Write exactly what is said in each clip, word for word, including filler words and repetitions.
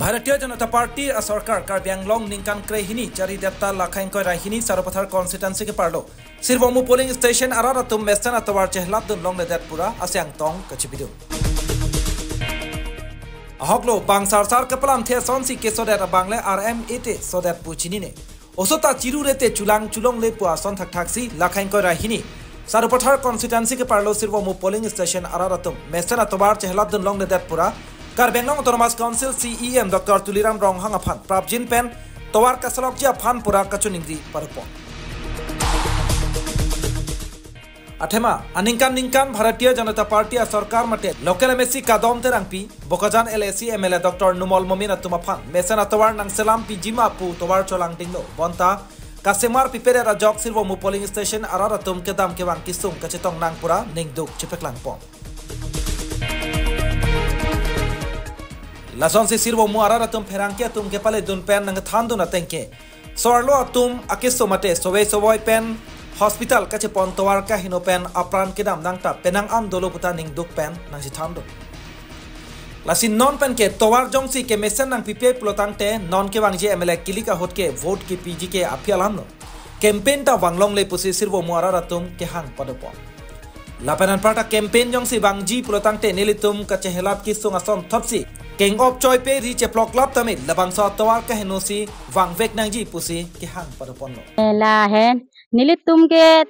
Bharatiya Janata Party asorkar Karbi Anglong ningkan krehini charidet ta Lakha ingkoi ra hini Sarupathar constituency keparlo Sirvomu polling station arat atum mesen atovar chehelatdun longledet pura ase angtong kachipidun. Ahoklo bang sarsar kepalamthe asonsi kesodet abang le R M A te sodet pu chinine. Oso ta chiru rete chulang chulongle pu ason thakthaksi Lakha ingkoi ra hini Sarupathar constituency keparlo Sirvomu polling station arat atum mesen atovar chehelatdun longledet pura Karbi Anglong Autonomous Council C E M Doctor Tuliram Ronghang aphan prapjin pen tovar kasalokji aphan pura kachiningri padopon. Athema, aningkan ningkan Bharatiya Janata Party asorkar mate local M A C Kadom Terangpi, Bokajan L A C M L A Doctor Numal Momin atum aphan mesen atovar nangselam pijima pu tovar cholangdinglo. Bonta kasemar pipedet ajok Sirvomu polling station arat atum kedam kevang kesung kachetong nang pura ningduk chepaklangpon. Lasonsi Sirvomu arat atum pherangke atum kepaledun pen nangthandun atengke so-arlo atum akeso mate sovai sovai pen hospital kachepon tovar kaheno pen apran kedam nangta penang an dolo puta ningduk pen nangchethandun. Lasi non pen ke tovar jongsi kemesen nangpipe pulotangte non kevangji M L A kilik ahut ke vote kepiji ke aphi alamlo. Campaign ta vanglongle pusi Sirvomu arat atum kehang padopon. Lapen anparta campaign jongsi vangji pulotangte nelitum kachehelat kesung ason thotsi keng-op choipe ri cheploklap tame labangso atovar kahenosi vangvek nangji pusi kehang padoponlo. Lahen nelitum ke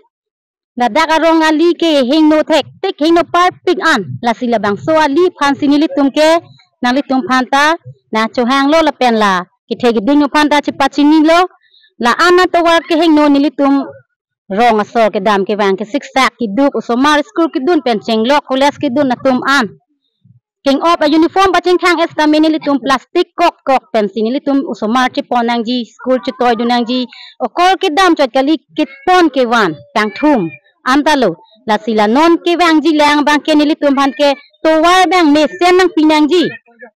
ladak arong ali ke hingno thektik hingno parpik an lasi labangso ali aphansi nelitum ke nanglitum aphanta nangchohanglo lapen la kethe keding aphanta chepachinilo la-an atovar kehingno nelitum rong asor kedam kevang kesiksak keduk osomar school kedun pen chenglok college kedun atum an keng-op a-uniform pachingthang es tame nelitum plastic kok kok pensi nelitum osomar chepon nangji school chetoidun nangji okor kedam chot kali kepon kevan kangthum anta lo lasi la non kevangji lang abang ke nelitum aphan ke tovar abang mesen nangpi nangji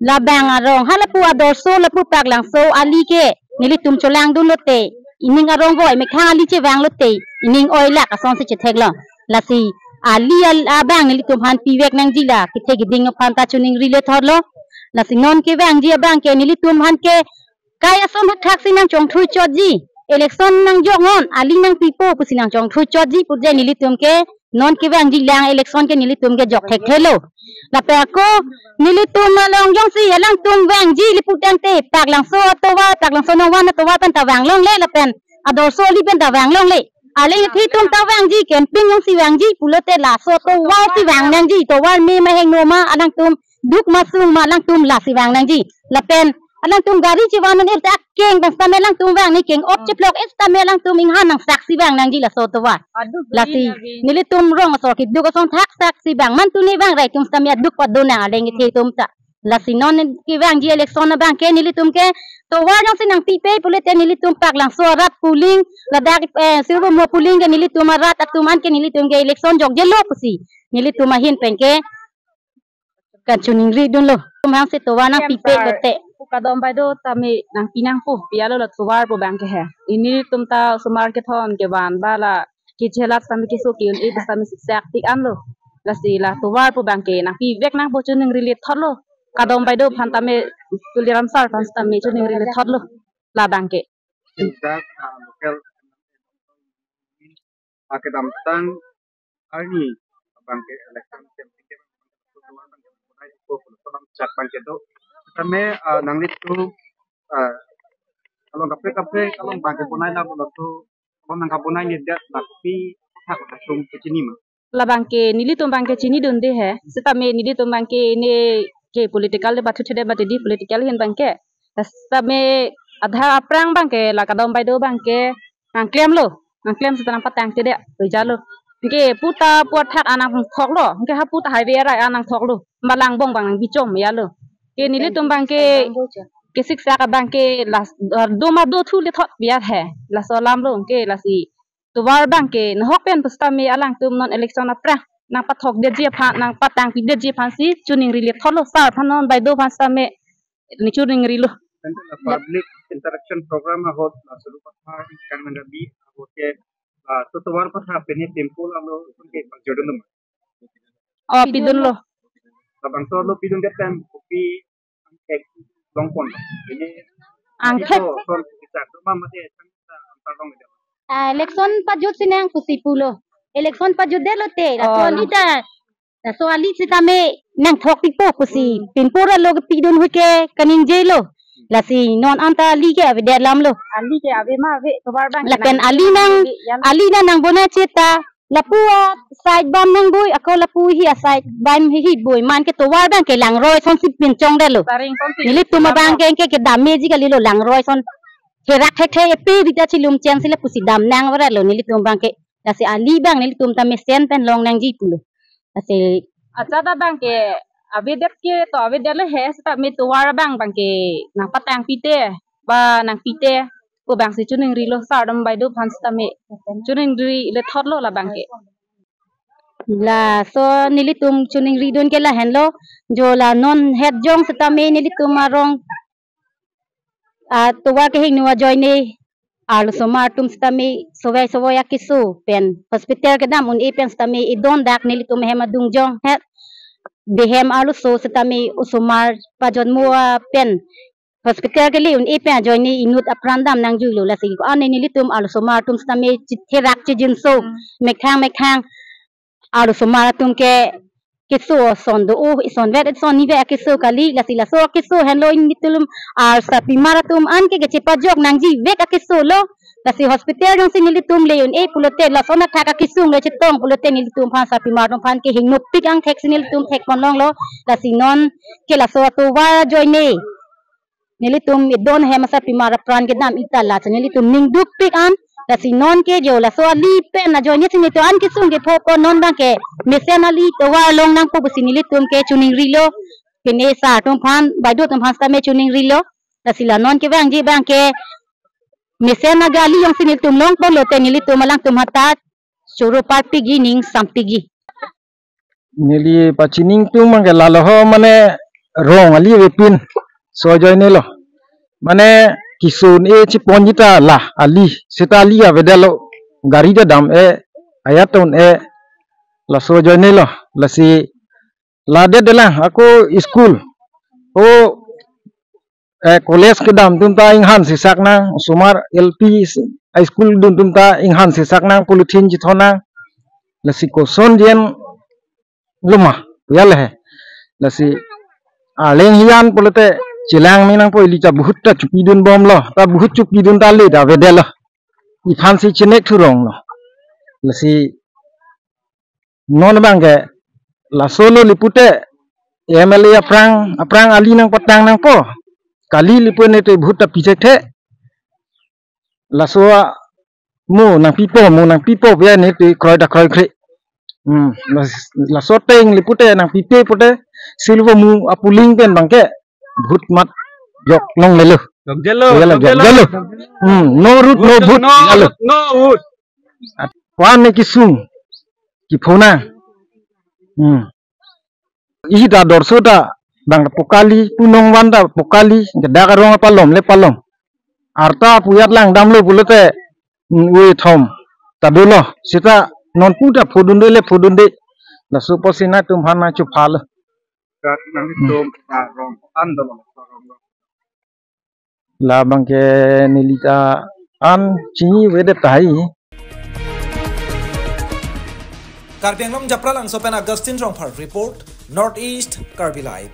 labang arong halapu adorso lapu Paklangso ali ke nelitum cholangdunlote ining arong voi mekhang ali chevanglote ining oilak asonsi chetheklo. Lasi ali al- abang nelitum aphan pivek nangji la kethe keding aphanta chiningri lethotlo. Lasi non kevangji abang ke nelitum aphan ke kai ason thakthaksi nangchongthui chotji election nangjoknon ali nangpipo pusi nangchongthui chotji pute nelitum ke non kevangji lang election ke nelitum ke jok thekthelo. Lapen ako nelitum along jongsi alangtum vangji li putangte Paklangso atovar Paklangso nongvan atovar penta vanglongle lapen adorso ali penta vanglongle. Aling thi tum ta vangji campaign jongsi vangji pulote laso tovar si vang nangji tovar me ma hingno ma alangtum duk ma sung ma alangtum lasi vang nangji. Lapen alangtum gari chevan un-e ta keng bang sitame alangtum vang ne keng-op cheplok es tame alangtum inghan nangsaksi vang nangji laso tovar. Lasi nelitum rong asor keduk asong thaksak si vang mantu ne vang rai tum sitame aduk pado nang aling thi tum ta. Lasi non kevangji election abang ke nelitum ke tovar jongsi nangpipe pulote nelitum Paklangso arat polling ladak eh, Sirvomu polling ke nelitum arat atum an ke nelitum ke election jokjelo pusi nelitum ahin pen ke kachiningri dunlo. Tum hangsi tovar nangpipe lote. Pu Kadom Baideo tame nangpi nangpo pi alo la tovar pu abang ke he. Nelitum ta osomar kethon kevan ba la kechelat tame keso ke-un-e sitame siksak tik anlo. Lasi la tovar pu abang ke nangpivek nangpo chiningri lethotlo. Kadom Baideo aphan tame Tuliram sir aphan tame chiningri lethotlo. La abang ke. Sejak ah, local ah, kedamtang arni abang ke election campaign ke abang ke abang ke abang ke do. Tame ah, nanglitum ah, along kaprek kaprek along abang ke bonai la bolo tu abang nang kabonai ni det la kopi thak atum kechini ma. La abang ke nelitum abang ke chinidunde he. Sitame nelitum abang ke ne ke political le bathu thede batidi political ahin abang ke. Sitame Aadhaar aphrang abang ke la Kadom Baideo abang ke nangklemlo. Nangklem sita nangpatang thede pu jalo. Ke puta puthak anang thoklo. Ke ha puta highway arai anang thoklo. Malang bong abang nangbichom jalo. Ke nelitum abang ke kesiksak abang ke la do ma do thu lethot biar he. Laso alamlo ke lasi tovar abang ke nahok pen pusitame alangtum non election aphrang nangpathokdetji aphan nangpatangpidetji aphansi chiningri lethotlo sir aphan non Baideo aphan sitame ne chiningrilo. Ante la public interaction program ahut la Sarupathar kan mendabi ahut ke ah, to tovar patha pen he temple alo ke pajodun ma. Oh, pidunlo. Labangso lo pidundet pen kopi angkek longpon. Ini angthek. Election, election kita, cuma mati election kita antar long aja. Ah, election pajut si nang pusi pulo. Election pajutdetlo te, laso Oh. ali ta, laso ali sitame nangthok pipo pusi. Hmm. Pinpur alo kepidun hui ke kaningjelo. Lasi non anta ali ke avedet lamlo. Ali ke ave ma ave, tovar abang ke lapen nang ali nang, ave, yan. Ali nang nangbona cheta, lapu a side bam nangboi, ako lapu hi a side bam hi hi boi, man ke tovar abang ke langroi asonsi pinchongdetlo. Saring asonsi nelitum abang ke, ke, ke damji kalilo, langroi ason therak thekthe epe bita chilum chen si lapusi dam nang varalo nelitum abang ke. Lasi ali abang nelitum ta mesen pen long nangji pulo. Lasi achata abang ke avedet ke to avedetlo he, sitame tovar abang abang ke nangpatang pite, ba nangpite, ko abang si choningrilo, sar atum baideo aphan sitame choningri lethotlo labang ke. Laso nelitum choningridun ke lahenlo, jo la non het jong sitame nelitum arong, ah, tovar kehingno ajoine arlosomar atum sitame sovai sovai akeso pen hospital kedam un-e pen sitame idon dak nelitum hem adung jong het, behem arloso sitame osomar pajotmo a pen hospital kele un-e pen ajoine inut apran dam nangjuilo. Lasi ko-an nelitum arlosomar atum sitame chitherak chijinso, hmm, methang methang arlosomar atum ke keso ason do, oh, isonvet, isonni ve akeso kali, lasi laso akeso henlo nelitum arsarpimar atum an ke kechepajok nangjivek akesolo. Lasi hospital jongsi nelitum le un-e pulote, lason athak akesung le chetong pulote nelitum aphan, sarpimar atum aphan ke hingnopik angthek si nelitum thekponlonglo. Lasi non ke laso atovar ajoine nelitum idon hem asarpimar apran kedam ita la, lasi nelitum ningdukpik an. Lasi non ke jo laso ali pen ajoine si nelitum an kesung kepho ko, non abang ke mesen ali tovar long nangpo pusi nelitum ke choningrilo. Pine sar atum aphan, baideo atum aphan sitame choningrilo. Lasi la non kevangji abang ke mesen agali jongsi nelitum longponlote nelitum alangtum hatta choro parpikji, ning sampikji. Neli pachiningtum abang ke lalo ho, mane rong ali avepin, laso ajoinelo. Mane keso un-e chiponji ta la ali, seta ali avedetlo, gari ta dam-e, ajat un-e, laso ajoinelo. Lasi ladet detlang, ako school, o eh, college kedam atum ta inghan sisak nang, osomar L P s-, high school dun atum ta inghan sisak nang, polythene chithon nang. Lasi koson jen loma, ya le he. Lasi arleng hian pulote chelang me nangpo, ili ta bahut ta chopidunbomlo, ta bahut chopidun ta le ta avedetlo. Iphan si chenek thuronglo. Lasi non abang ke lasolo le pute M L A aphrang, aphrang ali nangpatang nangpo. Kali le pu ne te bahut ta pithekthe. Laso a mo nangpipo, mo nangpipo pu ne te kroi ta kroikre. Hmm, las-, laso ateng le pute nangpipe pute silvo mo apuling pen abang ke bahut mat jok longlelo. Jokjelo, jokjelo, jokjelo. Jokjelo. Hmm, no road, no vote, no jalo. Road, no vote. At-, wan ne kesung, kepho nang. Hmm. Isi ta dorso ta, bang pokali, punong van ta pokali, kedak arong apalom le palom. Arta pu ajat langdamlo pulote, mm, ui thom ta dolo, seta non pu ta phodunde le phodunde. Laso apotsi nangtum aphan nangchophalo. Kat nangtum ta rong an dolo, rong dolo. Labang ke neli ta an chinivedet tahai. Karbi Anglong Japralangso pen Augustine Rongphar report, North East Karbi Live.